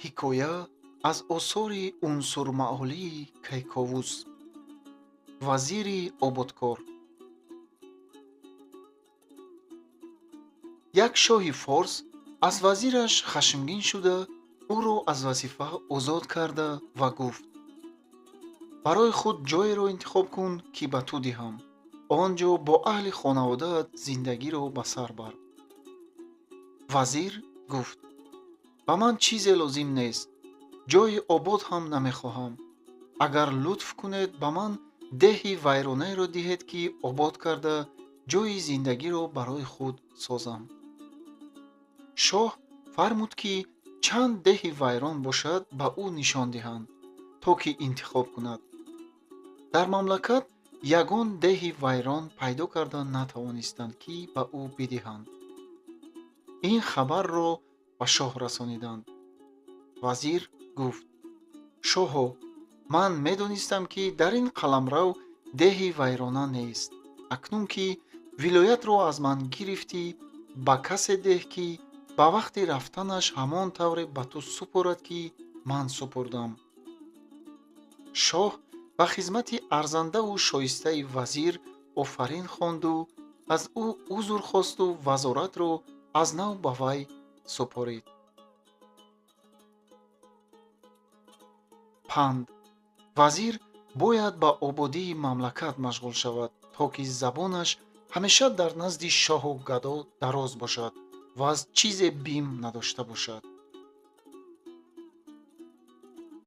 Ҳикоя аз осори унсурмаолии Кайковус. Вазири ободкор. Як шоҳи форс аз вазираш хашмгин шуда, ӯро аз вазифа озод карда ва гуфт: барои худ ҷойеро интихоб кун, ки ба ту диҳам. Он ҷо бо аҳли хонаводаат зиндагиро ба сар бар. Вазир гуфт: ба ман чизе лозим нест, ҷойи обод ҳам намехоҳам. Агар лутф кунед, ба ман деҳи вайронаеро диҳед, ки обод карда ҷойи зиндагиро барои худ созам. Шоҳ фармуд, ки чанд деҳи вайрон бошад, ба ӯ нишон диҳанд, то ки интихоб кунад. Дар мамлакат ягон деҳи вайрон пайдо карда натавонистанд, ки ба ӯ бидиҳанд. Ин хабарро ба шоҳ расониданд. Вазир гуфт: шоҳо, ман медонистам, ки дар ин қаламрав деҳи вайрона нест. Акнун ки вилоятро аз ман гирифтӣ, ба касе деҳ, ки ба вақти рафтанаш ҳамон тавре ба ту супорад, ки ман супурдам. Шоҳ ба хизмати арзандаву шоистаи вазир офарин хонду аз ӯ узр хосту вазоратро аз нав ба вай супорид. Панд: вазир бояд ба ободии мамлакат машғул шавад, то ки забонаш ҳамеша дар назди шоҳу гадо дароз бошад ва аз чизе бим надошта бошад.